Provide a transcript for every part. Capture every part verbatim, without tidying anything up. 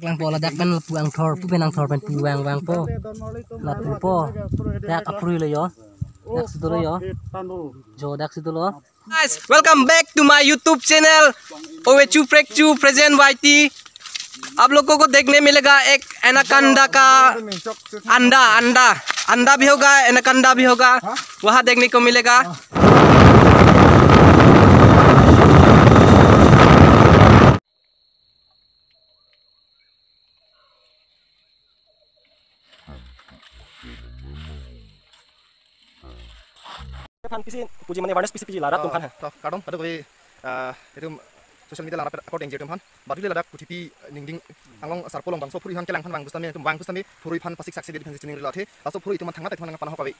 Langpo ladak pen lapu angthor, pu pen angthor pen pu vangvangpo. Lapupo. Dak aphrui lo jo. Dak si dolo jo. Jo dak si dolo. Guys, welcome back to my YouTube channel, Ovechu Prekchu present Y T. आप लोगों को देखने मिलेगा एक एनाकोंडा का अंडा, अंडा, अंडा भी होगा, एनाकोंडा भी होगा, वहाँ देखने को मिलेगा। Aphan pisi puji mane awareness pisi piji larat atum aphan hai. To, kardom, kadokave, ah, itum social media larat according je atum aphan. Baduli ladak kuthipi ningding anglong sarpo along bangso phurui aphan kelang aphan vang pusitame, itum vang pusitame phurui aphan pasik saksi dei aphan sining rilo athe. Laso phurui itum aphan thangnat itum aphan nangpanang kave.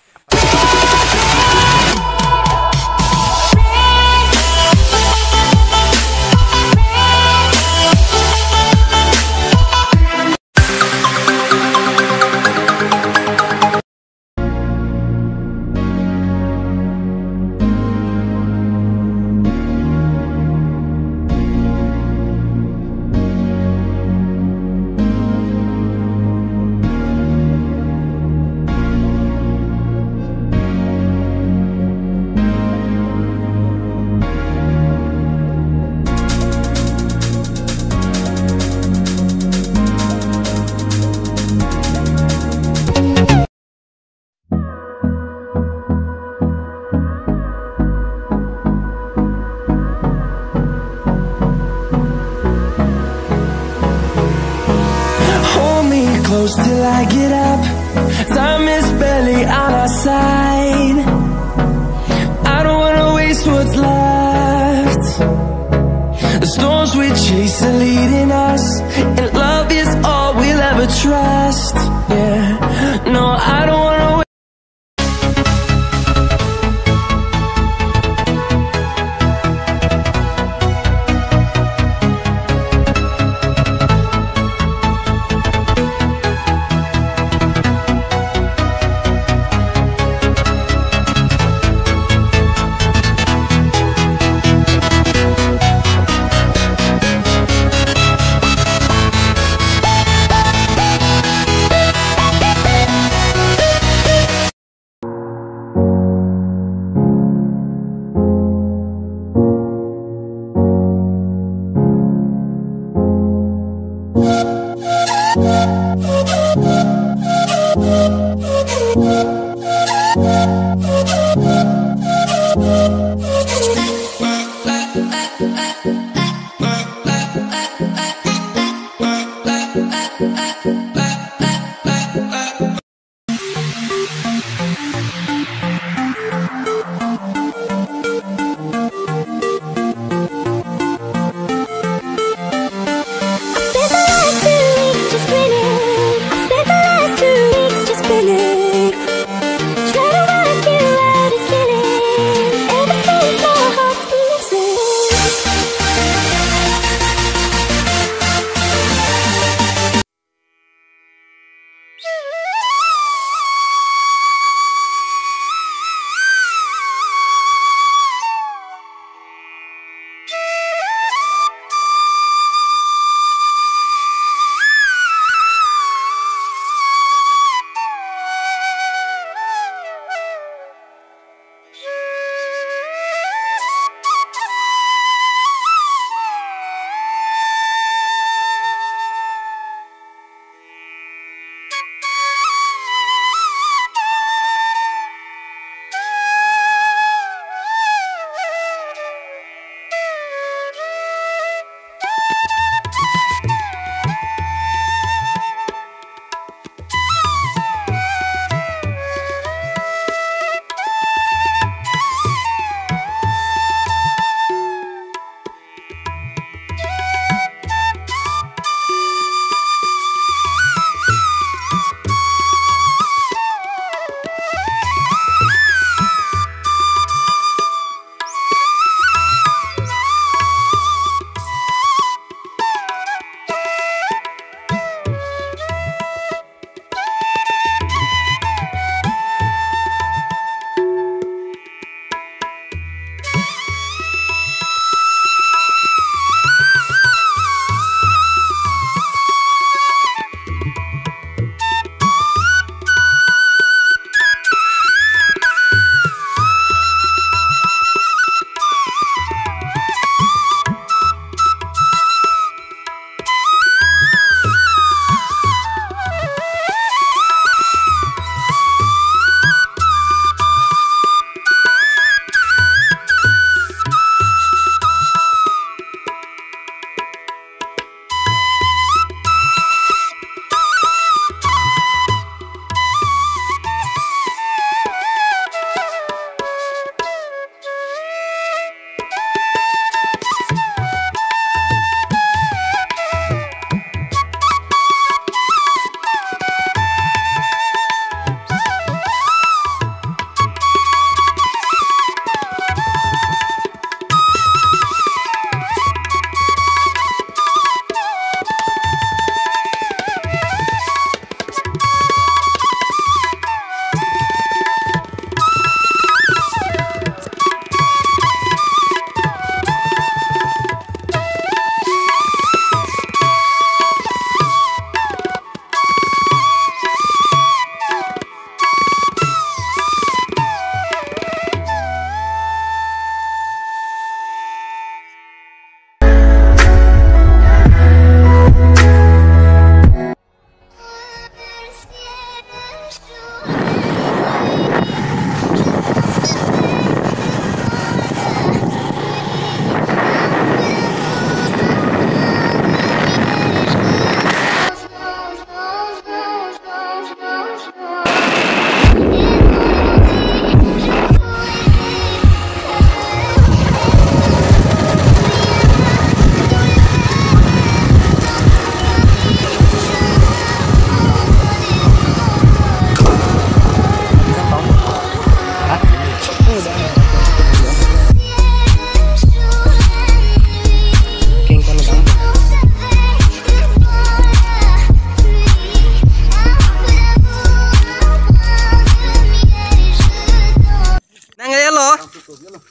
Hold me close till I get up. Time is barely on our side. I don't wanna waste what's left. The storms we chase are leading us, and love is all we'll ever trust. Yeah, no, I don't wanna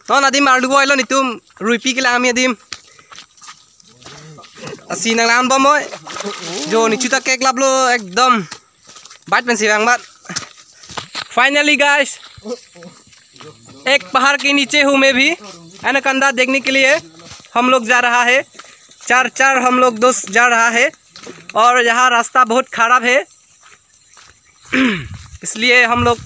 Non adim arlu boy lo netum ruipi kelang ami adim. Lasi nanglang-an bom noi. Jo netum ta keklap lo ekdom. Bat pensi vangmat. Finally guys, एक पहाड़ के नीचे हूँ मैं भी, एनाकोंडा देखने के लिए हम लोग जा रहा है। चार चार हम लोग दोस्त जा रहा है और यहाँ रास्ता बहुत खराब है, इसलिए हम लोग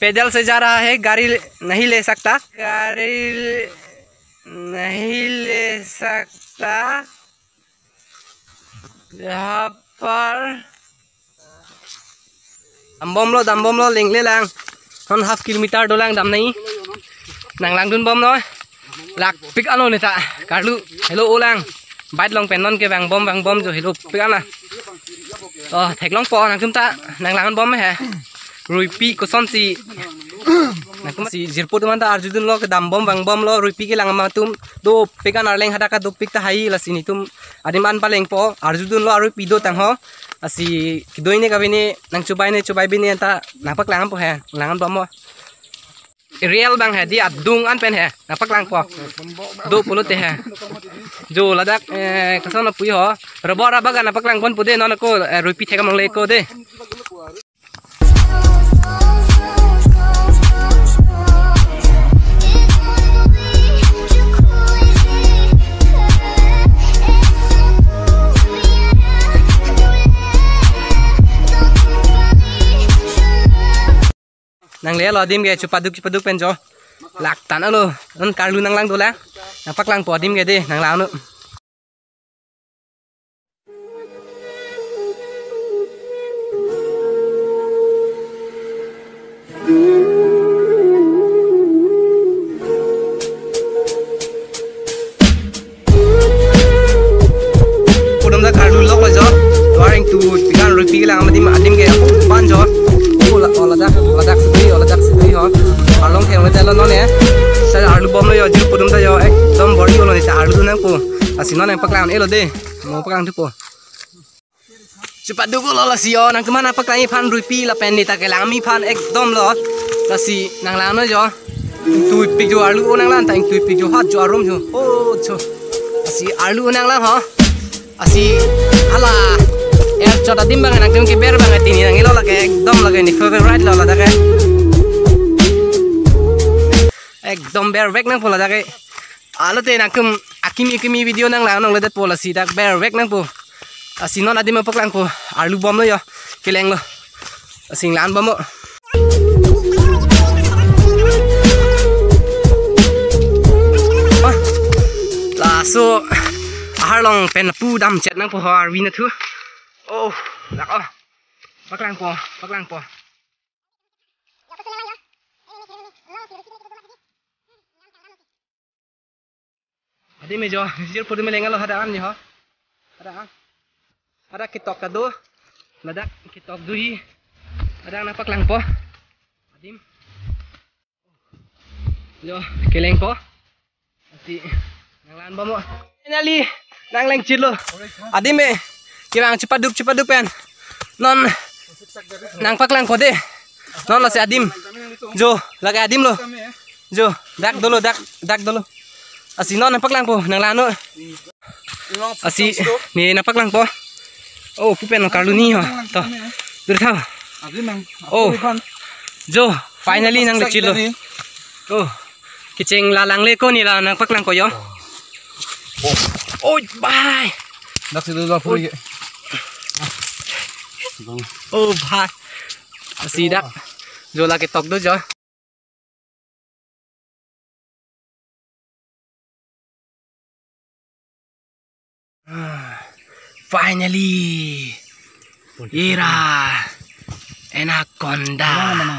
पैदल से जा रहा है, गाड़ी ले, नहीं ले सकता, गाड़ी ले, नहीं ले सकता। यहाँ पर dambom lo, dambom lo, lengle lang. Non half kilometer dolang damnoi. Nanglangdun bom noi. Lakpik ano neta. Karlu. Hello olang. Bike along pen non ke vangbom vangbom jo helopik ana. Oh, theklongpo nangtum ta nanglang-an bom he. Ruipi kosonsi. Nangtum si jirpo atum anta arjudunlo, kedambom vangbomlo, ruipi kelang amat atum dopik an arleng hadak kadopik tahai. Lasi netum adim an palengpo, arjudunlo aruipi do tang ho. Lasi kedo-i ne kave ne nangchobai ne chobai bi ne anta nangpaklang-anpo he, lang-an bom ho. Real abang he, di adung an pen he, nangpaklangpo. Do pulote he. Jo ladak, eh, koson apui ho. Rubber abagan nangpaklangponpo de, non ako, eh, ruipi thek-am longle ako de. Nanglelo adim ke chepaduk chepaduk pen jo. Laktan alo. Non karlu nanglang dolang. Nangpaklangpo adim ke de, nanglang-anlo. Pudum ta karlu lok lo jo. Duar ingtui pikan ruipi kelang adim adim ke apo ban jo. Oh, la, oh, ladak, ladak situi, oh, ladak situi ho. Arlong theng lo telo non he. Sa arlu bom lo jo, jir pudum ta jo, ekdom bor-i lo ne sa arlu nangpo. Lasi non nangpaklang-an-elo de. Mo paklang thupo. Chepaduk lo lasi jo, nangkeman nangpaklang-i aphan ruipi lapen neta kelang ami aphan ekdom lo. Lasi nanglang noi jo. Ingtuipik jo arlu o nanglang ta ingtuipik jo hat jo arum jo. Oh, jo. Lasi arlu o nanglang ho. Lasi hala. Air chot adim abang nangtum keber abang tini nang-elo lake ekdom lake ne favorite lo ladak ke. Ekdom bervek nangpo ladak ke. Alote nangtum akimi akimi video nanglang nangledetpo lasi dak bervek nangpo. Lasi non adim paklangpo. Arlu bom lo jo. Kelenglo. Lasi lang-an bom mo. Ah, laso ahar along pen lapu damchet nangpo ho arvi nathu. Oh, dak oh. Paklangpo, paklangpo. Adim me jo, jir pudum me lenglo hadak an jo. Hadak an. Hadak ketok ta do. Ladak ketok do hi. Hadak nangpaklangpo. Adim. Jo, kelengpo. Lasi nanglang-an bom mo. Finally, nanglengchitlo. Adim me, kevang chepaduk chepaduk pen. Non nangpaklangpo de. Non lasi adim. Jo, lake adim lo. Jo, dak dolo, dak, dak dolo. Lasi non nangpaklangpo, nanglang noi. Lasi ne nangpaklangpo. Oh, pupen lo karlu ni ho. To. Dur tha. Oh. Jo, finally nanglengchitlo. Oh. Kecheng la langle ko ne la nangpaklangpo jo. Oh, bhai. Dak si dua puluh. Oh, bhai. Lasi dak. Jo lake tok do jo. Ah, finally. Ira. Anaconda. Mana, mana?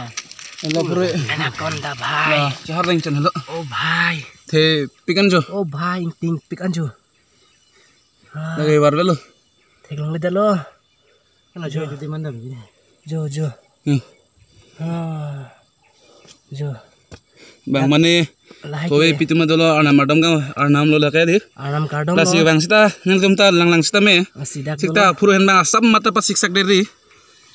Elo pura. Anaconda, bhai. Ya, chahar deng chen helo. Oh, bhai. Thepik an jo. Oh, bhai, ingtingpik an jo. Ah. Lake var velo. Theklongledetlo. Ano jo. Jo, jo. Hmm. Ah. Jo. Bang mane. Lahai kove ke. Pi atum dolo arnam kardom ka arnam lo lake de. Arnam kardom lo. Lasi vang sita nangtum ta langlang sita me. Lasi dak sita dolo. Pura hen bang asap mata pasiksak deri.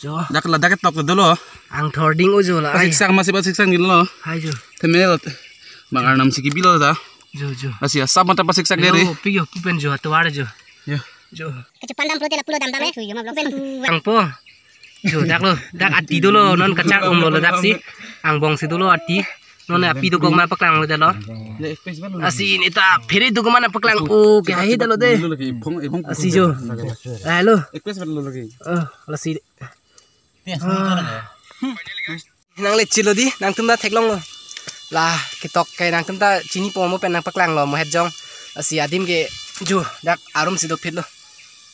Jo. Dak ladak ketok dolo. Angthor ding o jo la ai. Pasiksak masi pasiksak dolo. Hai jo. Themelo. Bang arnam si kebilo ta. Jo, jo. Lasi asap mata pasiksak dei. Hello, pi jo, pu pen jo, atovar jo. Jo. Jo. Kachepandam pulote lapulo damdam eh. Pu pen pu. Angpo. Jo, dak lo, dak ati dolo, non kachar umlo lo dak si. Angbong si dolo ati. Non api dokok ma paklang lo dalo. Lasi neta phere dokok ma paklang. O, ke hai dalo dei. Lasi jo. Hello. Oh, lasi. Nang le chilo dei, nangtum ta theklonglo. La ketok ke nangtum ta chinipo mo pen nangpaklanglo mo het jong. Lasi adim ke jo dak arum si dopitlo.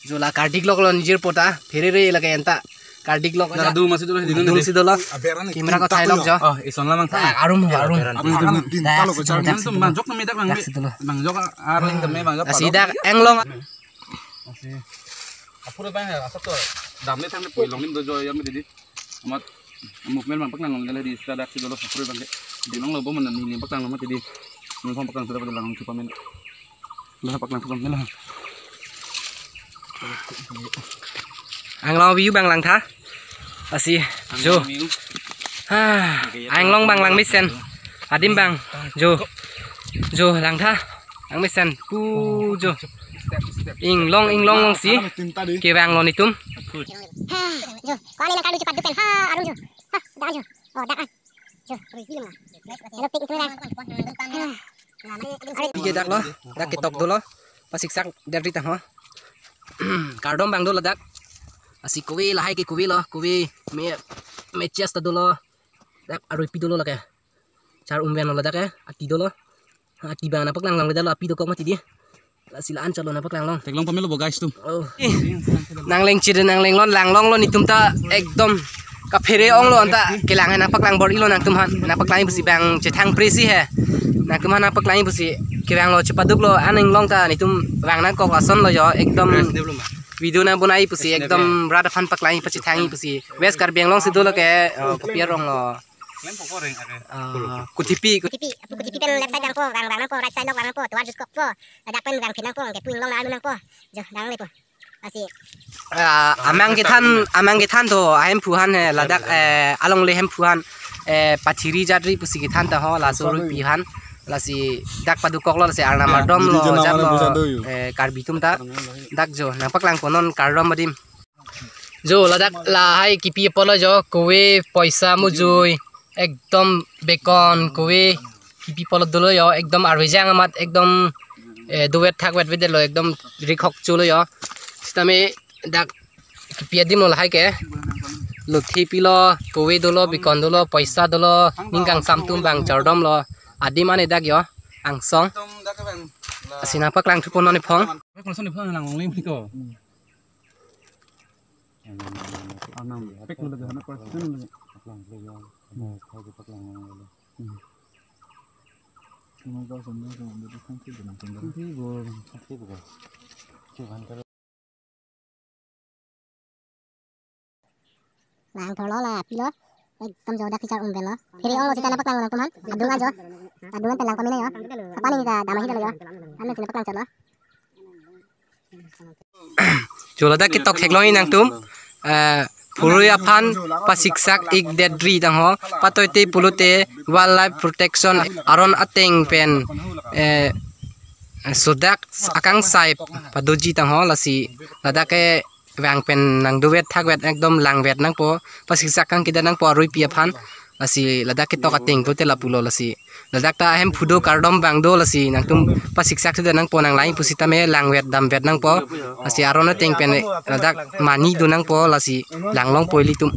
Jo la kardik loklo nijir pota, pherere lake anta. Kardik lok. Dak adu masi dolo, adu si dolo. Camera ko thailok jo. Oh, ison lamang tha. Dak arum, arum. Arum, arum. Dak si dolo. Bang jok na me dak bang. Dak si dolo. Bang jok arum tame bang jok. Lasi dak englong. Apuro bang ya, asap to. Damle thangne pui longnim do jo ya me dei. Amat movement bang paklang lele dei, sita dak si dolo apuro bang ke. Di longlo bo mana ni lim paklang lo mati dei. Ni phong paklang sudah pada lang chupa men. Lah paklang chupa men lah. Anglong view bang langtha. Lasi jo. Anglong view. Ha, anglong bang langmesen. Adim bang jo. Jo langtha. Langmesen pu jo. Inglong inglong long si. Kevanglo netum. Ha, jo. Ko-an nangkardu chepaduk pen. Ha, arum jo. Ha, dak jo. Oh, dak an. Jo. Hello, pik itu dak. Ha. Pik dak lo. Dak ketok dolo. Pasiksak dak ri tang ho. Kardom bang dolo dak. Lasi kove lahai ke kove lo. Kove me, me chest dolo. Dak aruipi dolo lake. Char umven lo ladak eh, ati dolo. Ati bang nangpaklang lang dalo api dokok mati dei. Lasi la-an chalo nangpaklang long. Theklong pamelo bo guys tum. Oh. Nangleng chiri nangleng lon lang longlo netum ta ekdom kaphere onglo anta kelang nangpaklang bor-ilo nangtum han. Nangpaklang pusi bang chethang presi he. Nangtum han nangpaklang pusi kevanglo chepaduklo an inglong ta netum vang nangkok ason lo jo ekdom. Video nangbonai pusi ekdom rat aphan paklang pachethang pusi. West Karbi Anglong si dolo ke, oh, kopi arong lo. Ah, Kuthipi. Kuthipi, apu Kuthipi pen left side vangpo, vang, vang nangpo, right side lo vang nangpo, tovar jutkokpo, ladak pen vangphi nangpo, ke pu inglong na alu nangpo. Jo, dang lepo. Lasi. Ah, amang kethan, amang kethan to, ahemphu han he, ladak, eh, alongle hemphu han, eh, Pathiri jatri pusi kethan ta ho, laso aruipi han, lasi dak padukoklo, lasi arnam ardom lo, jatlo, eh, Karbi atum ta, dak jo, nangpaklangpo non kardom adim. Jo, ladak lahai kipi apotlo jo, kove poisa mujui, ekdom bekon, kove kipi apotlo dolo jo, ekdom arvejang amat, ekdom, eh, dovet thakvet vedetlo, ekdom rikhok cholo jo. Sitame dak kipi adim lo lahai ke. Lothi pilo, kove dolo, bekon dolo, poisa dolo, ning kangsam atum bang chardomlo. Adim an dak jo, angsong. Lasi nangpaklang thupo non nephong. Arnam pek lo lagi, anak person lagi. Lang thorlo la pilo. Ekdom jo dak kichar umben lo. Phere onglo sita nangpaklang nangtum han. Adung ajo. Adung an pelang pamina jo. Apani ta dam ahi dalo jo. An si nangpaklang chotlo. Jo ladak ketok theklong nangtum. Eh, phurui aphan pasiksak ik detri tang ho. Patoite pulote wildlife protection aron ateng pen, eh, sodak akangsai padoji tang ho lasi ladak ke vang pen nangdovet thakvet ekdom langvet nangpo pasiksak kangkidet nangpo aruipi aphan. Lasi ladak ketok ateng pulote lapulo lasi. Ladak ta ahemphu do kardom bang do lasi nangtum pasiksak thudet nangpo nanglang pusitame langvet damvet nangpo. Lasi aron ateng pen ladak mani do nangpo lasi langlongpo ilitum.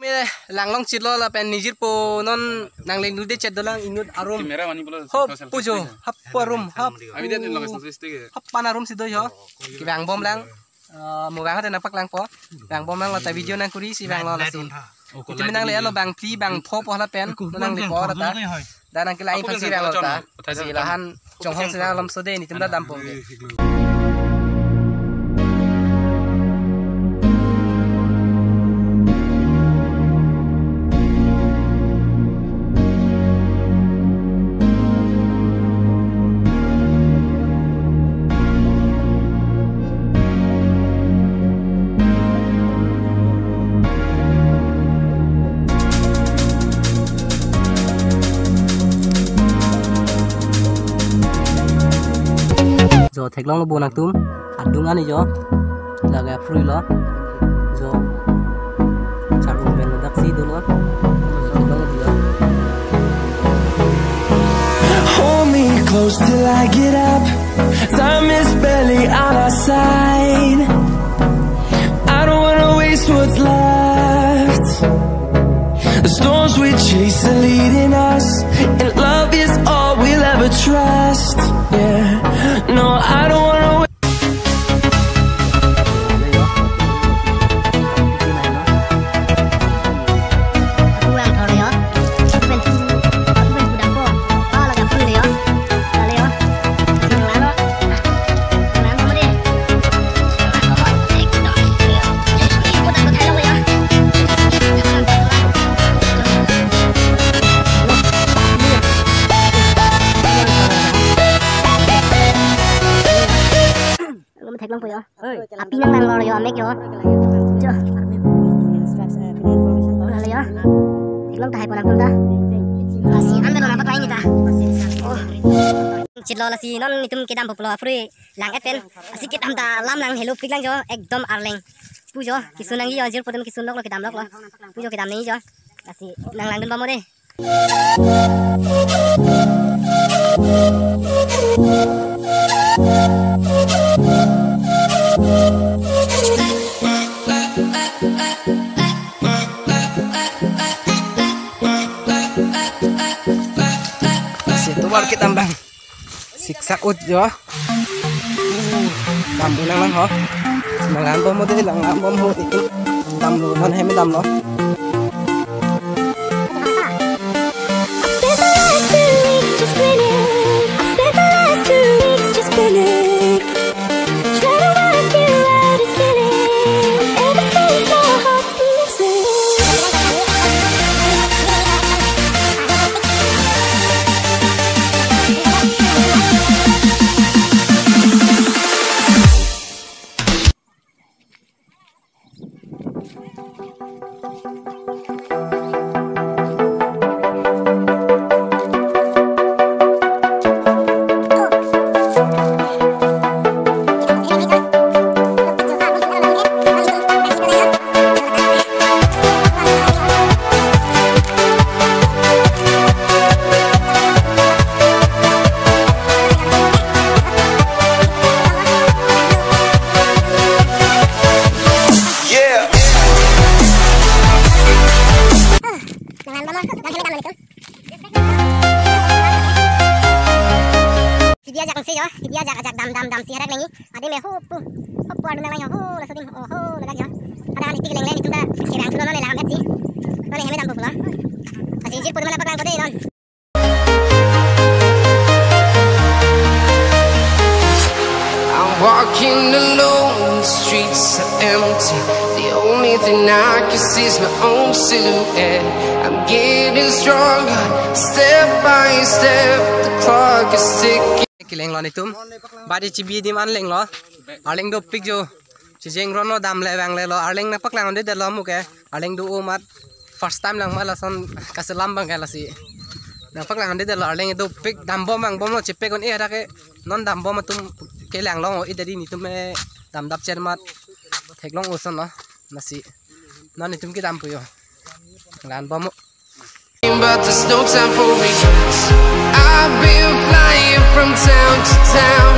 Me langlong chilo lapen nijirpo non nangleng nude chet dolang inut arum. Camera mani bola. Hop pujo, hap arum, hap. Ami dia ni lang satu stick ya. Hap pan arum si do jo. Kevang bom lang. Ah, mo vang hate nangpaklangpo. Vang bom lang lata video nangkuri si vanglo lasi. Itum nangle alo bang phli bang pho po lapen nangle po lata. Dan nangkelang aphan si vanglo ta. Si lahan chonghong si nang alam sode netum ta dampo. To theklonglo bo nangtum, adung ani jo, laga free lo, jo, char umen lo daksi dolo, theklonglo bo jo. Hold me close till I get up. Time is barely on our side. I don't wanna waste what's left. The storms we chase are leading us, and love is all we'll ever trust. Yeah, no, I don't wanna. Alom theklongpo jo. Api nang lang lo jo, amek jo. Jo. Lalo jo. Theklong tahai po nangtum ta. Lasi an belo nangpaklangji ta. Oh. Chitlo lasi non netum kedam po pulo aphrui lang-et pen. Lasi kedam ta lam lang helo pik lang jo. Ekdom arleng pu jo. Kesun nangji jo, jirpo atum kesun loklo, kedam loklo. Pu jo kedam nangji jo. Lasi nang langdun bom mo dei. Situ war kita bang. Siksak ut jo. Dam unang lang ho. Nang lang bom mo dei, lang lang bom ho itu. Damlo, non hem damlo. I spent the last two weeks just grinning. I spent the last two weeks just grinning. Try to work you out is killing. Ever since our hearts been missing. Yeah. Video ajak si jo, video ajak, ajak dam, dam, dam si harak nangji. Adi me ho pu, ho pu adu nang ho, laso adim, oh ho, ladak jo. Ada kan itik leng leng itum ta, kirang tu non lang si. Non hem dampo pulo. Lasi jirpo atum nangpaklangpo dei non. I'm walking alone, the streets are empty. The only thing I can see is my own silhouette. I'm getting stronger, step by step. The clock is ticking. Keleng lo netum. Badi chibi adim an leng lo. Arleng dopik jo. Chijeng ron lo, dam le vang le lo. Arleng nangpaklang un-edetlo mo ke. Arleng do-o amat. First time lang ma lason kaselam abang ke lasi. Nangpaklang un-edetlo, arleng dopik, dam bom vang bom lo, chepek un-e hadak ke. Non dam bom atum kelang long o, ida di netum me dam dap chen amat. Theklong oson lo. Lasi. Non netum kedam po jo. Lang bom mo. But there's no time for regrets. I've been flying from town to town.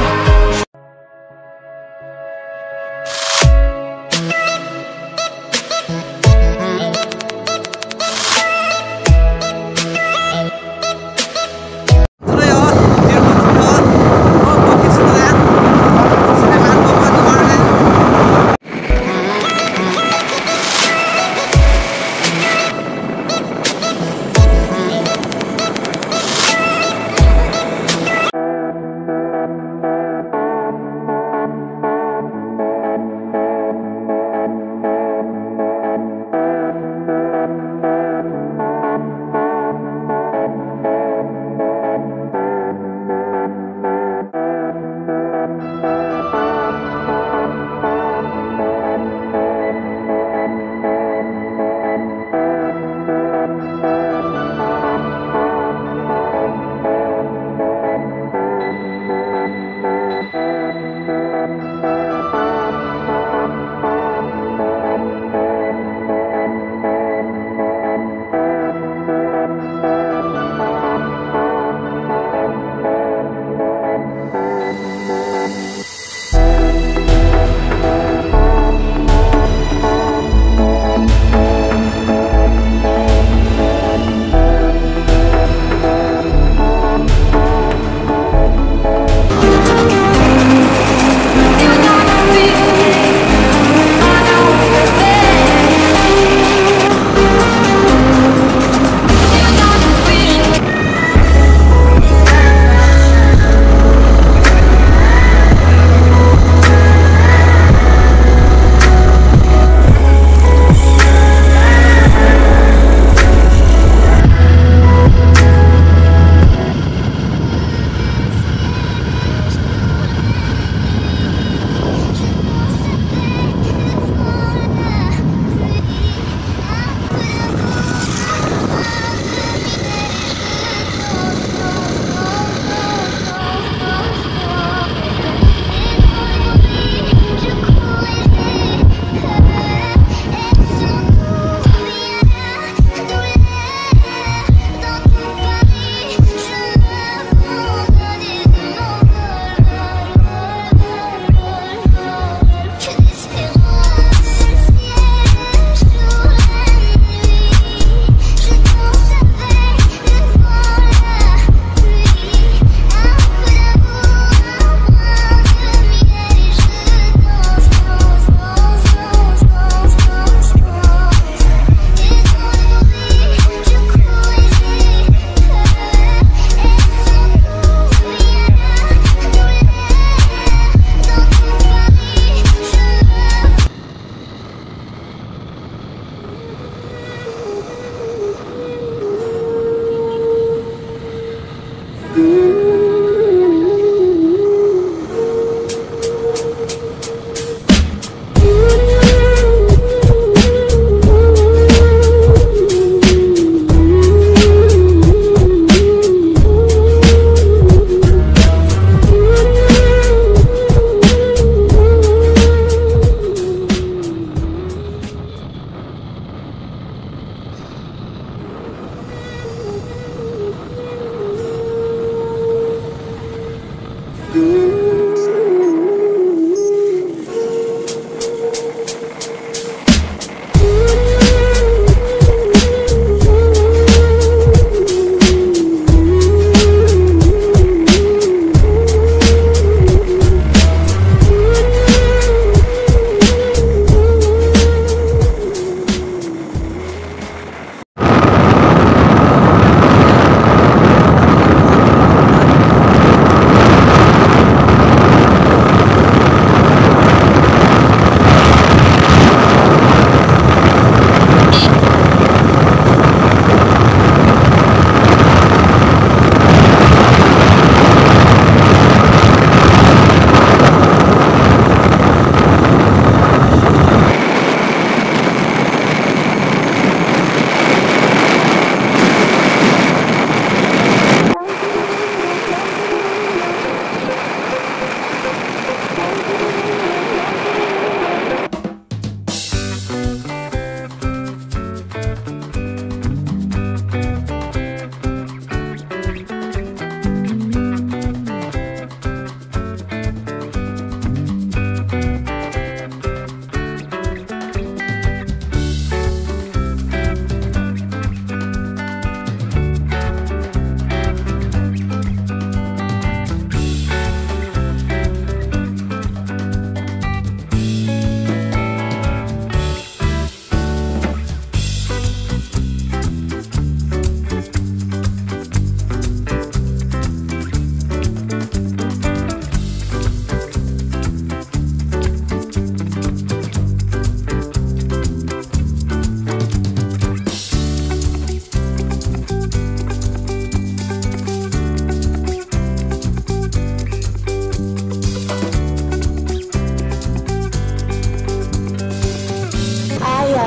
Phan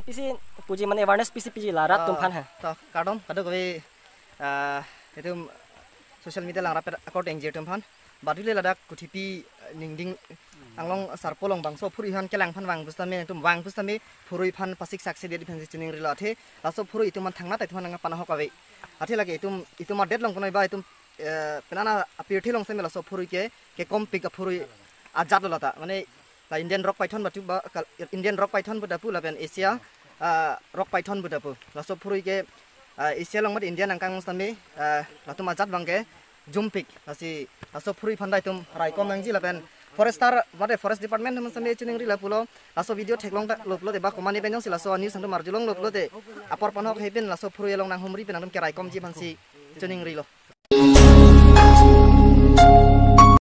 pisi puji mane awareness pisi piji la rat atum phan ha. To, kardom, kadokave, ah, itum social media langrap account engjir atum phan. Badule ladak Kuthipi, eh, Ningding Anglong sarpo along bangso phurui aphan kelang aphan vang pusitame, itum vang pusitame phurui aphan pasik saksi det aphan si chiningrilo athe, laso phurui itum aphan thangnat itum aphan nangpanahok ave. Athe lake itum, itum adet along konoi ba itum, eh, penang apirthe along sitame laso phurui ke, kekompik aphurui ajat lo lata. Mane la Indian rock python batu ba, kal-, Indian rock python batu lapen Asia, ah, rock python batu. Laso phurui ke, ah, Asia along mat India nangkang sitame, ah, latum ajat abang ke jumpik. Lasi laso phurui aphan ta itum raikom nangji lapen forester, mate forest department atum sitame chiningrilo pulo. Laso video theklong ta lo pulote ba komane pen jongsi laso news nangtum arjulong lo pulote apor panhok hepin laso phurui along nanghumri pen nangtum keraikomji aphan si chiningrilo.